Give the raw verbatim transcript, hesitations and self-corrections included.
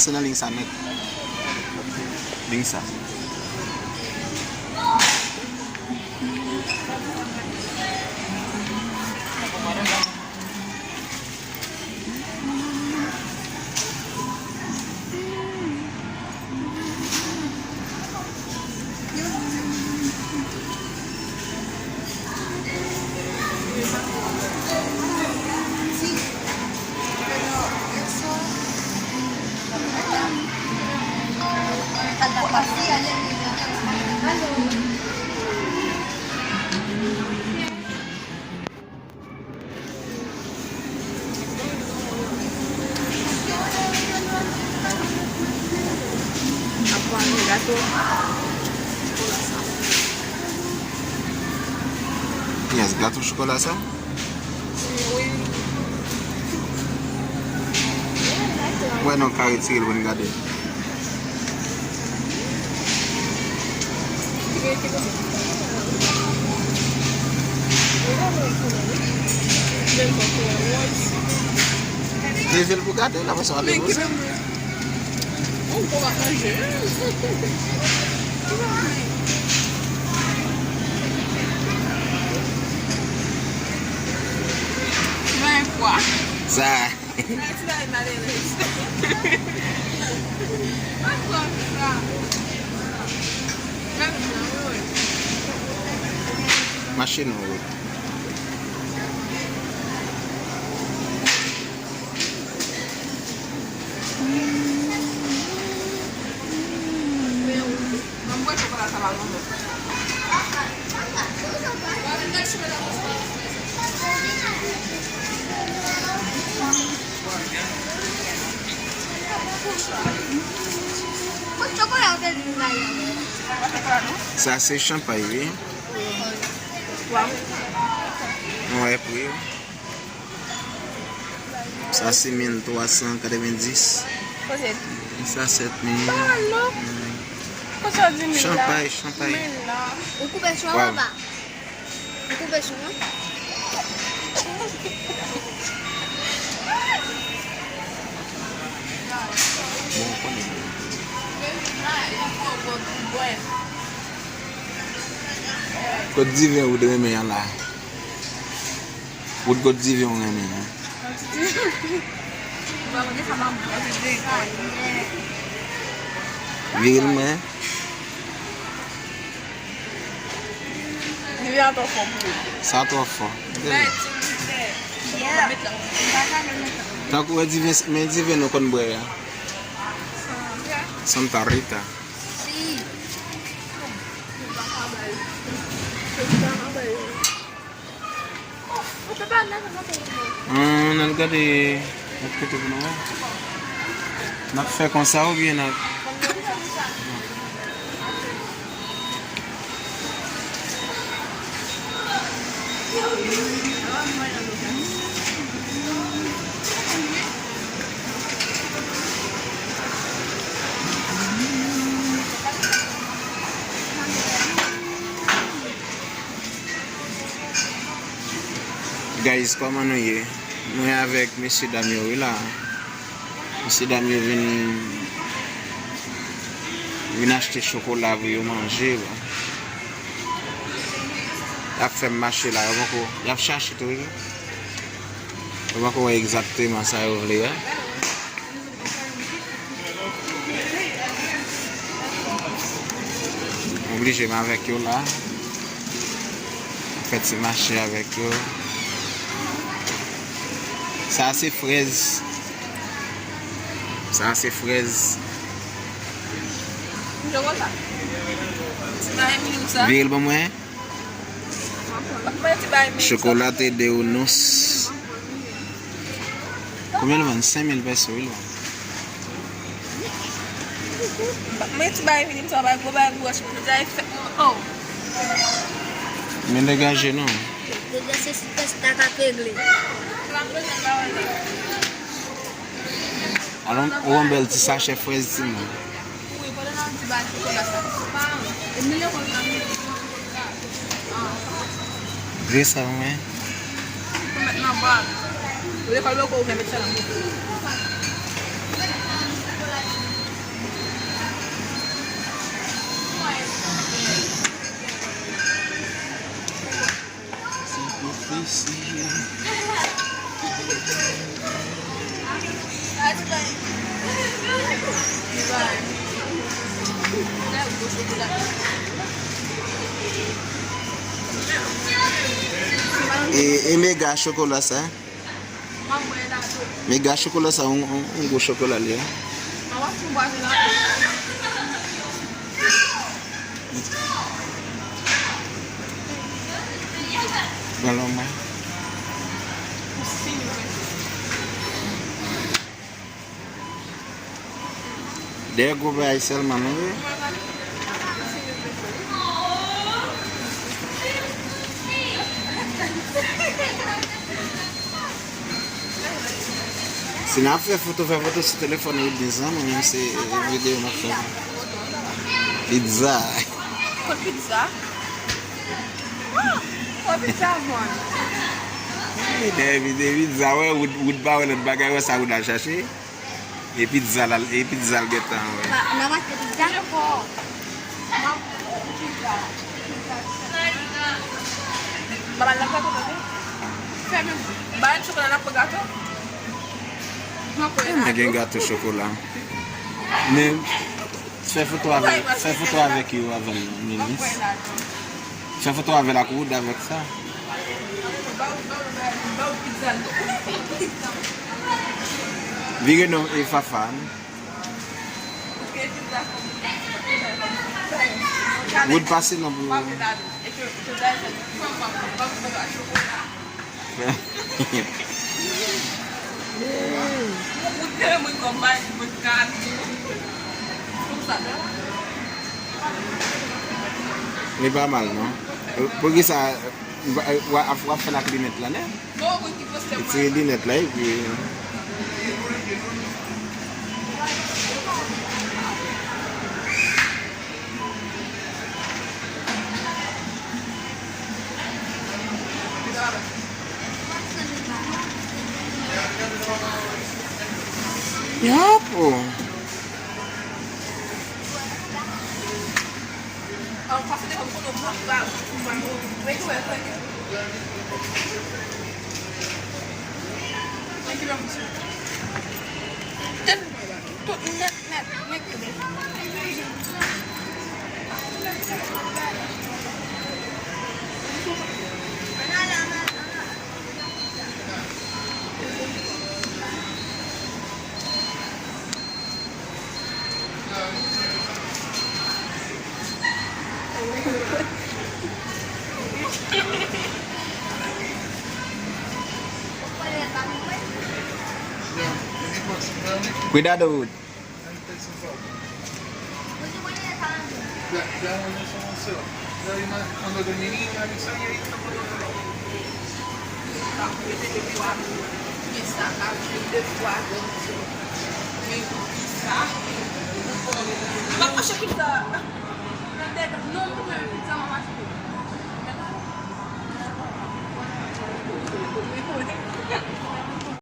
Nan liy sa nèt. Liy sa. Yes, gato chokola sa? Wi. Wè non, ka retire l pou n gade. Leve l pou gade l, apre sa w ap leve w sèl. Ou ap manje. Sa. Ti bagay malerèz. Pa pran sa. Mache nan wout. Sa se chanpay, wi. Mwen wè pri yo. Sa se mil twa san katrevenndis. Kote? Sa sèt mil. Pa mal non. Kote w di mil la? Chanpay, chanpay. Mil la. Ou koupe sou an pa? Ou koupe sou an? Bon, konnen. Kot diven ou te renmen an la? Kot, kot diven ou renmen an? Vire l mwen. Diven an twò fò pou ou. Sa twò fò. Tankou wè diven, men diven nou konn bwè a. Santa Rita. Si. Ann al gade lòt kote pou nou wè. N ap fè konsa oubyen n ap. Guys, kòman nou ye? Mwen avèk mesye dam yo wi la. Mesye dam yo vin, vin achte chokola pou yo manje. Y ap fè m mache la, yo poko, y ap chache toujou. Yo poko wè egzakteman sa yo vle a. Oblije m avèk yo la. Fè ti mache avèk yo. Sa se frèz. Sa se frèz. Vire l ban mwen. Chokolate de Unos. Konbyen l vann? Senk mil peso wi l vann. Men ti bagay vini, m sa bay gwo bagay gwo wòch pou di ay fèt mwen. Oh. Men degaje non. Degaje se pès ta ka pegle. Alon, ou yon bèl ti sachè frèz timoun. Vye sa mwen. Lekòl poko ouvè, met sa nan bouch. E, e mega chokola sa? Mega chokola sa, yon, yon, yon gwo chokola li ye. Pran lòt mwen. De gwo bagay sèlman nou ye. Si n ap fè foto, fè foto sou telefòn Whitney an, mwen menm se videyo m ap fè. Pizza. Kot pizza? Ah, kot pizza, mwen? Epi, epi, epi, sa wè, Wood, Wood pa wè lòt bagay, wè sa Wood al chache. E pizza la, e pizza l gentan wè. N ap achte pizza? Ba l la gato, tande. Fèmen. Ba l chokola, n ap pran gato. Mwen gen gato chokola. Men, fè foto avè, fè foto avèk yo avè m, Minis. Fè foto avè l ak Wood avèk sa. Vire non e Fafa. Wood pase non pou. Li pa mal non. Poukisa w ap, w ap fè l ak linèt la, nè? Retire linèt la, epi. Yap. Tout nèt, nèt, nèt. Kuidado, Wood.